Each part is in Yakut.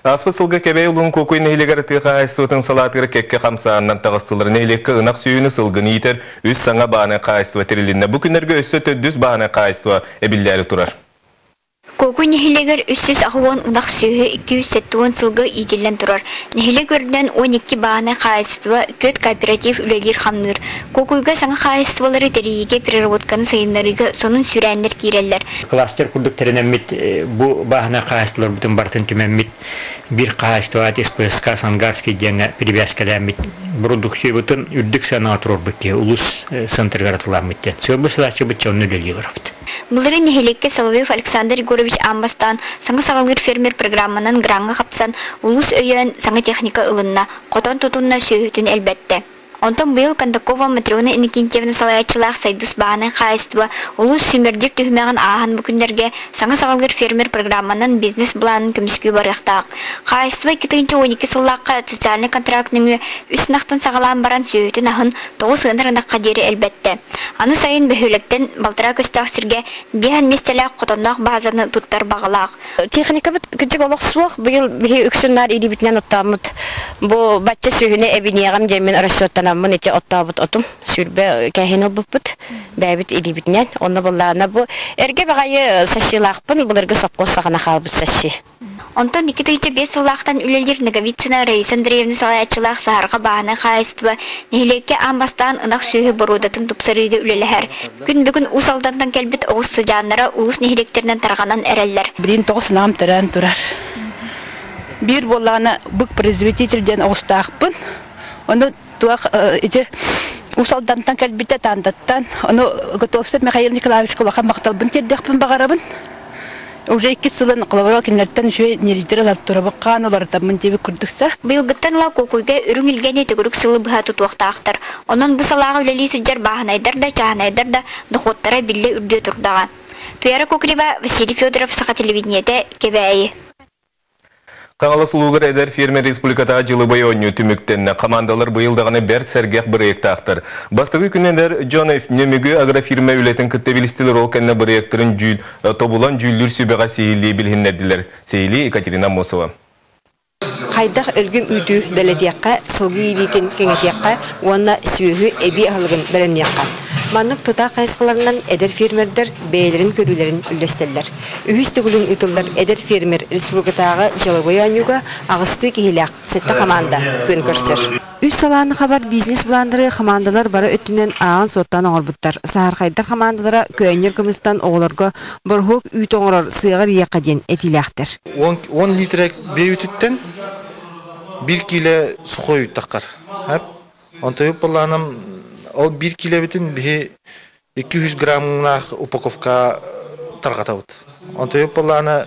Ааспыт сылга Кэбээйи улууһун Куокуй нэһилиэгэр тыа хаһаайыстыбатын салаатыгар кэккэ хамсааһыннар таҕыстылар. Нэһилиэккэ ынах сүөһүнү, сылгыны иитэр үс саҥа бааһынай хаһаайыстыба тэрилиннэ. Бу күннэргэ өссө төрдүс бааһынай хаһаайыстыба эбиллээри турар. Куокуй нэһилиэгэр 380 ынах сүөһү, 270 сылгы иитиллэн турар. Нэһилиэк үрдүнэн 12 бааһынай хаһаайыстыба, түөрт кооператив үлэлиир-хамныыр. Куокуйга саҥа хаһаайыстыбалары тэрийиигэ переработканы сайыннарыыга сонун сүүрээннэр киирэллэр. Кластер курдук тэринэммит бу бааһынай хаһаайыстыбаларбытын барытын түмэммит биир хаһаайыстыбаҕа СПСК Сангарский диэҥҥэ перевязкалээммит бородууксуйабытын үрдүк сыанаҕа туруорбут киһи улуус центрыгар атылааммыт диэн сыалбыт сылааччыбыт дьонно үлэлии олоробут. Былырыын нэһилиэккэ Соловьев Александр Егорович аан бастаан саҥа саҕалыыр фермер программанан граҥҥа хапсан улуус өйөөн саҥа техника ылынна, хотон тутунна, сүөһүтүн элбэттэ. Онтон быйыл Кондакова Матрена Иннокентьевна салайааччылаах Сайдыс бааһынай хаһаайыстыба улуус сүүмэрдиир түһүмэҕин ааһан бу күннэргэ саҥа саҕалыыр фермер программанан бизнес-былаанын көмүскүү барыахтаах. Хаһаайыстыба 2012 сыллаахха социальнай контракт нөҥүө үс ынахтан саҕалаан баран сүөһүтүн аһын тоҕус ыанар ынахха диэри элбэттэ. Аны сайын бөһүөлэктэн балтараа көстөөх сиргэ биэһэн миэстэлээх хотонноох баазаны туттар баҕалаах. Техникабыт кырдьык олох суох. Быйыл биһи үксүн наар илиибитинэн оттооммут. Бу бачча сүөһүнү эбиниэҕим диэммин расчеттанаммын ити оттообут отум. Сүүрбэ кээһин ылбыппыт. Бэйэбит илиибитинэн. Онно былаана бу эргэ баҕайы сассилаахпын былыргы сопхуос саҕана хаалбыт сасси. Онтон 2005 сыллаахтан үлэлиир Ноговицына Раиса Андреевна салайааччылаах Саһарҕа бааһынай хаһаайыстыба нэһилиэккэ аан бастаан ынах сүөһү боруодатын тупсарыыга үлэлэһэр. Күн бүгүн Уус Алдантан кэлбит оҕус сыдьааннара улуус нэһилиэктэринэн тарҕанан эрэллэр. Билигин тоҕус ынаҕым төрөөн турар. Биир буоллаҕына бык производитель диэн оҕустаахпын. Ону туох ити Уус Алдантан кэлбитэ Тандаттан. Ону Готовцев Михаил Николаевичка улахан махталбын тиэрдиэхпин баҕарабын. Уже иккис сылын холобура кинилэртэн үчүгэй ньирэйдэри ылан турабын, хаан уларытаммын диэбит курдукса. Быйылгыттан ыла Куокуйга үрүҥ илгэни төгүрүк сылы быһа тутуохтаахтар. Онон бу салааҕа үлэлии сылдьар бааһынайдар да, чааһынайдар да дохуоттара биллэ үрдүө турдаҕа. Туяра Кокрева, Василий Федоров, Саха телевидениетэ, Кэбээйи. Хаҥалас улуугар эдэр фермер республикатааҕы дьылыбай оонньуу түмүктэннэ. Хамаандалар быйыл даҕаны бэрт сэргэх бырайыактаахтар. Бастакы күн эдэр дьон Нөмүгү агрофирма үлэтин кытта билистилэр, ол кэннэ бырайыактарын дьүүл, тобулан дьүүллүүр сүбэҕэ сиһилии билиһиннэрдилэр. Сиһилии Екатерина Аммосова. Хайдах өлгөм үүтү дэлэтиэххэ, сылгы иилиитин кэҥэтиэххэ уонна сүөһү эбии аһылыгын бэлэмниэххэ. Маннык тутаах хайысхаларынан эдэр фермердэр бэйэлэрин көрүүлэрин үллэстэллэр. Үһүс төгүлүн ыытыллар Эдэр фермер республикатааҕы дьыалабыай оонньууга аҕыстыы киһилээх сэттэ хамаанда күөн көрсөр. Үс салааны хабар бизнес-планнары хамаандалар бары өттүнэн ааҕан-суоттаан оҥорбуттар. Саһархайдар хамаандалара көөнньөр кымыстан оҕолорго бороһуок үүт оҥорор сыаҕар иһиэххэ диэн этиилээхтэр. 10 литрэ биэ үүтүттэн 1 киилэ сухой үүт таххар. Онтон буоллаҕына ол 1 киилэбитин биһи 200 граммнаах упаковка тарҕатабыт. Онтон буоллаҕына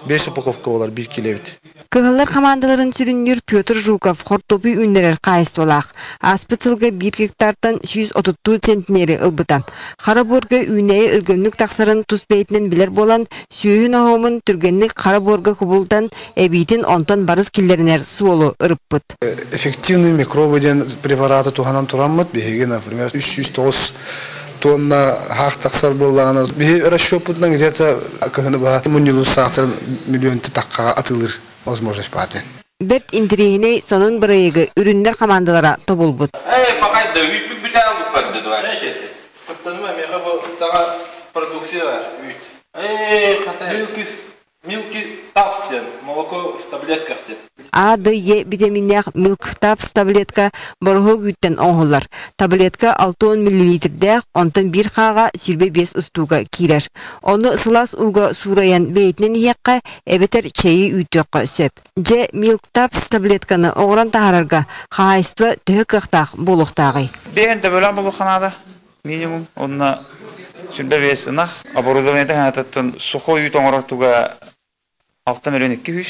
5 упаковка буолар 1 кило эбит. Кыһыллар хамаандаларын сүрүннүүр Петр Жуков хортуопуй үүннэрэр хаһаайыстыбалаах. Ааспыт сылга биир гектартан 132 центнери ылбыта. Хара буорга үүнээйи өлгөмнүк тахсарын тус бэйэтинэн билэр буолан, сүөһү ноһуомун түргэнник хара буорга кубулутан, эбиитин онтон барыс киллэринэр суолу ырыппыт. Эффективный микробы диэн препараты туһанан тураммыт, биһиги, например, 309 тонна хаах тахсар буоллаҕына, биһи расчеппутунан где-то кыһыны быһа мунньулуу саахтарын миллионты таххаҕа атыылыыр возможность баар диэн. Бэрт интэриэһинэй сонун бырайыагы үрүннэр хамаандалара тобулбут. Эй, пахай да үүппүт бүтэ буккарды вообще. Кыттаныма миэхэ бу саҥа продукция бар үүт. Эй, хата. Милкис Milky Tabs диэн молоко в таблетках диэн. А, Д, Е витаминнээх Milk Tabs таблетка бороһуок үүттэн оҥоһуллар. Таблетка 60 миллилитрдээх, онтон биир хааҕа 25 устууга киирэр. Ону сылаас ууга суурайан бэйэтинэн иһиэххэ эбэтэр чэйи үүтүөххэ сөп. Дьэ, Milk Tabs таблетканы оҥорон таһаарарга хаһаайыстыба төһө кыахтаах буолуохтааҕый? Биэһин төбөлөөн буолуохха наада минимум. Онно сүрбэ биэс ынах. Оборудованиета хаататтан сухой үүт оҥорор туга 6 200.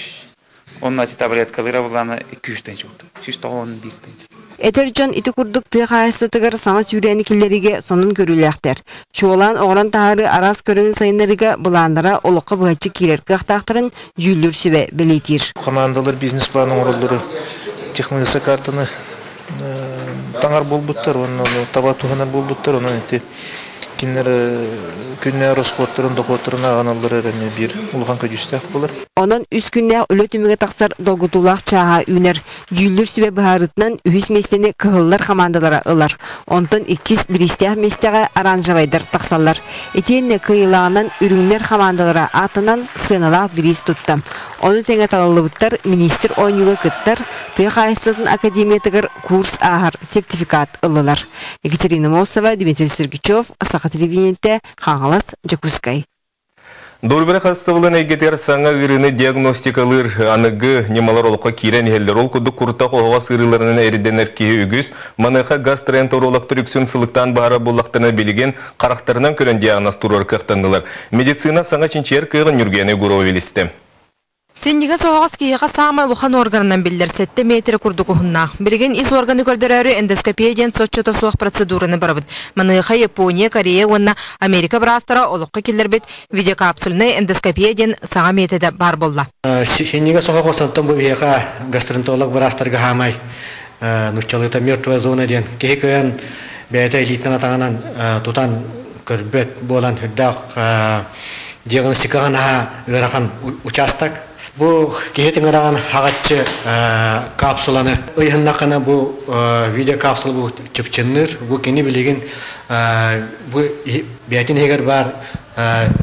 Онно ати таблеткалыыра буллаана 200 тыһыынча буолта. 191 тыһыынча. Эдэр дьон ити курдук тыа хаһаайыстыбатыгар саҥа сүүрээни киллэриигэ сонун көрүүлээхтэр. Чуолаан оҥорон таһаарыы араас көрүҥүн сайыннарыыга былааннара олоххо быһаччы киирэр кыахтаахтарын дьүүллүүр сүбэ бэлиэтиир. Хамаандалар бизнес-план оҥороллору технологическай картаны таҥар буолбуттар уонна таба туһанар буолбуттар. Онон ити Кинилэр күннээ расходтарын, дохуоттарын ааҕыналлара эрэ эмиэ биир улахан көдьүүстээх буолар. Онон үс күннээх үлэ түмүгэ тахсар долгутуулаах чааһа үүнэр. Дьүүллүүр сүбэ быһаарыытынан үһүс миэстэни кыһыллар хамаандалара ылар. Онтон иккис бириистээх миэстэҕэ оранжевайдар тахсаллар. Итиэннэ кыайыылааҕынан үрүҥнэр хамаандалара аатынан сыаналаах бириис тутта. Ону тэҥэ талыллыбыттар министр оонньууга кыттар, тыа хаһаайыстыбатын академиятыгар курс ааһар сертификат ыллылар. Екатерина Мосова, Дмитрий Сергучев, Саха телевидениетэ, Хаҥалас, Дьокуускай. Дурбара хастыбылын эйгэтигэр саҥа ыарыыны диагностикалыыр аныгы ньымалар олоххо киирэн иһэллэр. Ол курдук куртах оһоҕос ыарыыларынан эрэйдэнэр киһи үгүс. Маныаха гастроэнтерологтар үксүн сылыктаан баһара буллахтарына билигин харахтарынан көрөн диагноз туруорар кыахтаннылар. Медицина саҥа чинчийэр кыаҕын Ньургуяна Егорова билистэ. Синньигэс оһоҕос киһиэхэ саамай улахан уорганынан биллэр сэттэ миэтэрэ курдук уһуннаах. Билигин ис уорганы көрдөрөөрү эндоскопия диэн соччото суох процедураны барабыт. Маныаха Япония, Корея уонна Америка быраастара олоххо киллэрбит видеокапсульнай эндоскопия диэн саҥа миэтэдэ баар буолла. Синньигэс оһоҕос онтон бу биһиэхэ гастроэнтеролог быраастарга хаамай нуччалыыта мертвая зона диэн киһи кыайан бэйэтэ илиитинэн атаҕынан тутан көрбөт буолан үрдээх диагностикаҕа наһаа ыарахан учаастак. Бу киһи тыҥыраҕын хаҕаччы капсуланы ыйыһыннаххына бу видеокапсула бу чыпчынныыр. Бу кини билигин бу бэйэтин иһигэр баар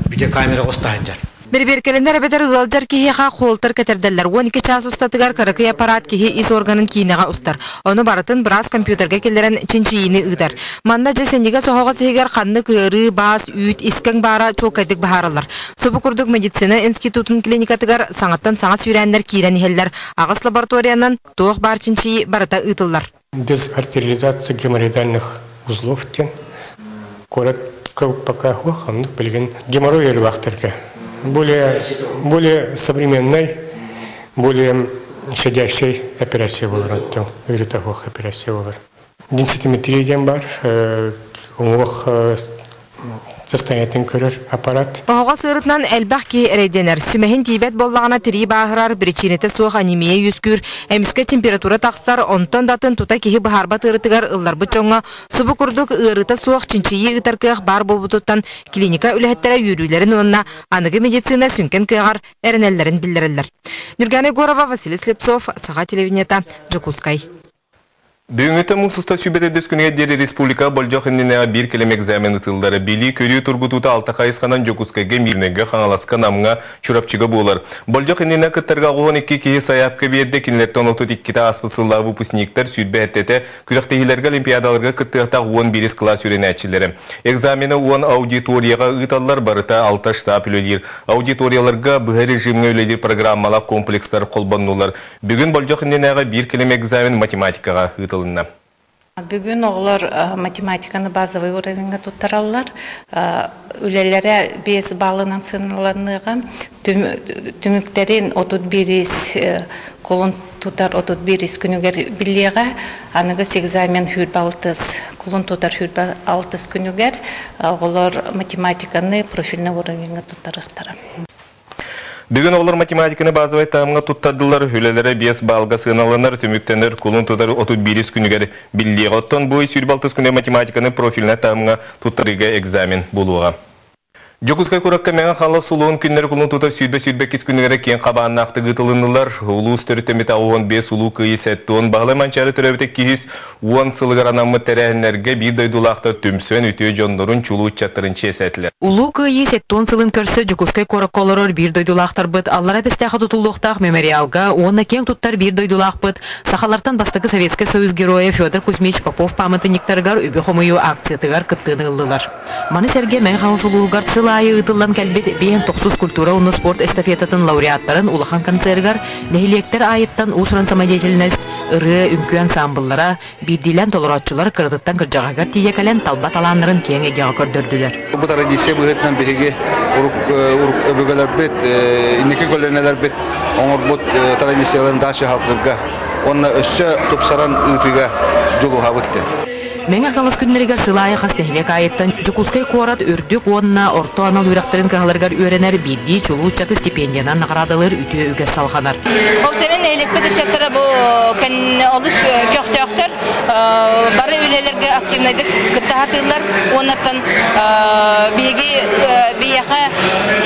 видеокамера устаһындьар. Бэрэбиэркэлэнэр эбэтэр ыалдьар киһиэхэ холтер кэтэрдэллэр. 12 чаас устатыгар кыракый аппарат киһи ис органын киинэҕэ устар. Ону барытын быраас компьютерга киллэрэн чинчийиини ыытар. Манна дьэ синньигэс оһоҕос иһигэр ханнык ыарыы, баас, үүт, искэҥ баара чуолкайдык быһаарыллар. Субу курдук медицина институтун клиникатыгар саҥаттан саҥа сүүрээннэр киирэн иһэллэр. Аҕыс лабораториянан туох баар чинчийии барыта ыытыллар. Дезартериализация геморроидальных узлов диэн куорат пока оннук билигин геморрой ыарыылаахтарга более более современный более щадящий операция болар оттон ыарыыта суох операция болар денситометрия диэн бар уҥуох состояниетын көрөр аппарат. Оһоҕос ыарытынан элбэх киһи эрэйдэнэр. Сүмэһин тиийбэт буоллаҕына тирии бааһырар, биричиинэтэ суох анемия үөскүүр, эмискэ температура тахсар, онтон да атын тута киһи быһаарбат ыарытыгар ылларбыт дьоҥҥо субу курдук ыарыыта суох чинчийии ыытар кыах баар буолбутуттан клиника үлэһиттэрэ үөрүүлэрин уонна аныгы медицина сүҥкэн кыаҕар эрэнэллэрин биллэрэллэр. Нюргана Егорова, Василий Слепцов, Саха телевидениета, Дьокуускай. Бүгүҥҥүтэ муус устар сүүбэтэрдис күнүгэр диэри республика болдьох иннинээҕи биир кэлим экзамен ытыллара. Билии-көрүү тургутуута алта хайысханан Дьокуускайга, Мирнэйгэ, Хаҥаласка, Намҥа, Чурапчыга буолар. Болдьох иннинэ кыттарга 12 киһи сайаапка биэрдэ, кинилэртэн 32-те ааспыт сыллаах выпускниктар, 27-тэ күрэхтэһиилэргэ, олимпиадаларга кыттыахтаах 11 кылаас үөрэнээччилэрэ. Экзамены 10 аудиторияҕа ыыталлар, барыта алта штаб үлэлиир. Аудиторияларга быһа режимҥэ үлэлиир программалаах комплекстар холбоннулар. Бүгүн болдьох иннинээҕи биир кэлим экзамен математикаҕа ыытылынна. Бүгүн оҕолор математиканы базовый уровеньга туттараллар. Үлэлэрэ 5 баллынан сыаналаныаҕа. Түмүктэрин 31 кулун тутар 31 күнүгэр билиэҕэ. Аныгыс экзамен хүрбэ алтыс кулун тутар хүрбэ алтыс күнүгэр оҕолор математиканы профильный уровеньга туттарыахтара. Бүгүн оҕолор математиканы базовай таһымҥа туттардылар, үлэлэрэ 5 баалга сыаналанар, түмүктэнэр кулун тутар 31 күнүгэр биллиэҕэ. Оттон бу 26 күнэ математиканы профильнай таһымҥа туттарыыга экзамен буолуоҕа. Дьокуускай куоракка Мэҥэ Хаҥалас улууһун күннэри кулун тутар 122 күнүгэр киэҥ хабааннаахтык ыытылыннылар. Улуус төрүттэммитэ 65 Улуу Кыайыы 70, Баһылай Манчаары төрөөбүтэ 200 уон сылыгар анаммыт тэрээһиннэргэ биир дойдулаахтар түмсэн, үтүө дьоннорун, чулуу ыччаттарын чиэсээтилэр. Улуу Кыайыы 70 сылын көрсө Дьокуускай куоракка олорор биир дойдулаахтарбыт Аллара Бэстээххэ тутуллуохтаах мемориалга уонна киэҥ туттар биир дойдулаахпыт, сахалартан бастакы Советскай Союз Геройа Федор Кузьмич Попов пааматынньыктарыгар үбү хомуйуу акциятыгар кыттыыны ыллылар. Маны сэргэ Мэҥэ Хаҥалас улууһугар сыл аайы ыытыллан кэлбит 59 культура уонна спорт эстафетатын лауреаттарын улахан концерыгар нэһилиэктэр аайыттан уус-уран самодеятельность, ырыа, үҥкүү ансаамбыллара, биирдиилээн толорооччулар кыратыттан кырдьаҕаһыгар тиийэ кэлэн талба талааннарын киэҥ эйгэҕэ көрдөрдүлэр. Бу традиция быһыытынан биһиги өбүгэлэрбит, инники көлүөнэлэрбит оҥорбут традицияларын дача халҕыырга уонна өссө тупсаран ыытыыга дьулуһабыт диэн. Мэҥэ Хаҥалас күннэригэр сыл аайы хас нэһилиэк аайыттан Дьокуускай куорат үрдүк уонна орто анал үөрэхтэрин кыһаларыгар үөрэнэр биирдии чулуу ыччаты стипендиянан наҕараадалыыр үтүө үгэс салҕанар. Ол сэрэн нэһилиэкпит ыччаттара бу олус көхтөөхтөр. Бары үлэлэргэ активнайдык кытта сатыыллар. Уоннаттан биһиги биһиэхэ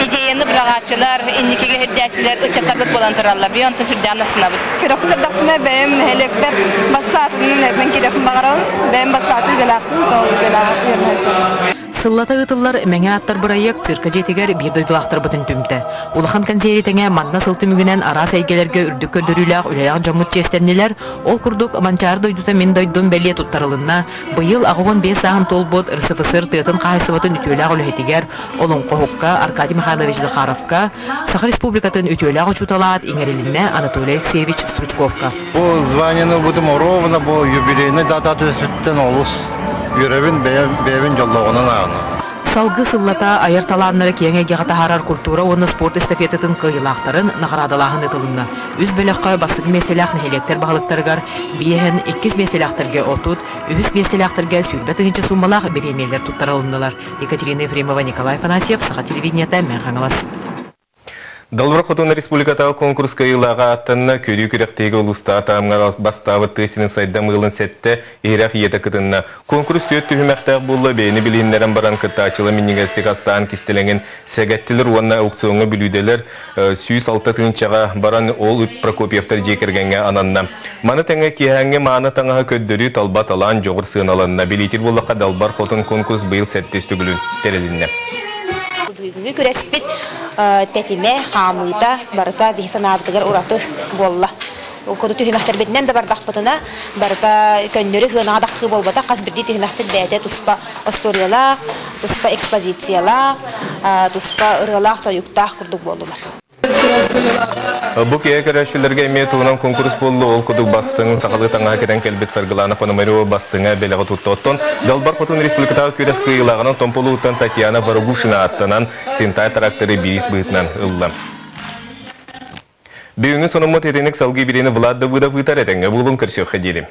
идеяны быраҕааччылар, инникигэ сирдээччилэр ыччаттарбыт буолан тураллар. Би онтон сүрдээх астынабыт. Күрэхпин бэйэм нэһилиэкпэр бастаатым нэһилиэкпин киирэхпин баҕарабын. Бэйэм бастааты идэлээхпин, тоҕо идэлээх үөрэнээччи. Сыллата ыытыллар Мэҥэ аттар бырайыак цирка дьиэтигэр биир дойдулаахтарбытын түмтэ. Улахан кэнсиэри тэҥэ манна сыл түмүгүнэн араас эйгэлэргэ үрдүк көрдөрүүлээх үлэлээх дьоммут чиэстэннилэр. Ол курдук Манчаары дойдута мин дойдум бэлиэ туттарылынна. Быйыл 85 сааһын туолбут РСФСР тыатын хаһаайыстыбатын үтүөлээх үлэһитигэр, олоҥхоһукка Аркадий Михайлович Захаровка, Саха Республикатын үтүөлээх учуутала аат иҥэрилиннэ Анатолий Алексеевич Стручковка. Бу званиены ылбытым оруобуна бу юбилейный дата түспүттэн олус үөрэбин, бэйэбин дьоллооҕунан ааҕынабын. Салгыы сыллата айар талааннары киэҥ эйгэҕэ таһаарар культура уонна спорт эстафетатын кыайыылаахтарын наҕараадалааһын ыытылынна. Үс бөлөххө бастакы миэстэлээх нэһилиэктэр баһылыктарыгар биэһэн, иккис миэстэлээхтэргэ 30, үһүс миэстэлээхтэргэ 20 тыһыынча сууммалаах бириэмийэлэр туттарылыннылар. Екатерина Ефремова, Николай Афанасьев, Саха телевидениета, Мэҥэ Хаҥалас. Далбар Хотун республикатааҕы конкурс кыайыылааҕа ааттанна, көрүү күрэхтэһиигэ улуустааҕы таһымҥа бастаабыт тыа сирин сайдам ыалын сэттэ иһирэх ийэтэ кытынна. Конкурс түөрт түһүмэхтээх буолла, бэйэни билиһиннэрэн баран кыттааччылар минньигэстик астаан кистэлэҥин сэгэттилэр уонна аукциоҥҥа бүлүүдэлэр 106 тыһыынчаҕа баран ол үп Прокопьевтар дьиэ кэргэҥҥэ ананна. Маны тэҥэ киэһээҥҥи мааны таҥаһы көрдөрүү талба талаан дьоҕур сыаналанна. Билиитир буоллахха Далбар Хотун конкурс быйыл сэттис төгүлүн тэрилиннэ. Бүгүҥҥү күрэспит тэтимэ, хаамыыта барыта биһи санаабытыгар ураты буолла. Ол курдук түһүмэхтэрбитинэн да бардахпытына, барыта көннөрү сыанаҕа тахсыы буолбатах, хас биирдии түһүмэхпит бэйэтэ туспа остуоруйалаах, туспа экспозициялаах, туспа ырыалаах-тойуктаах курдук буоллулар. Бу киһи көрөөччүлэргэ эмиэ туһунан конкурс буолла. Ол курдук бастыҥ сахалыы таҥаһа кэтэн кэлбит Саргылана Пономарева бастыҥа бэлэҕи тутта. Оттон Далбар Хотун республикатааҕы күрэс кыайыылааҕынан Томполууттан Татьяна Ворогушина ааттанан Синтай тракторы бириис быһыытынан ылла. Бүгүҥҥү сонуммут итинник салгыы бириини Влад Давыдов ыытар этэҥҥэ буолун көрсүөххэ диэри.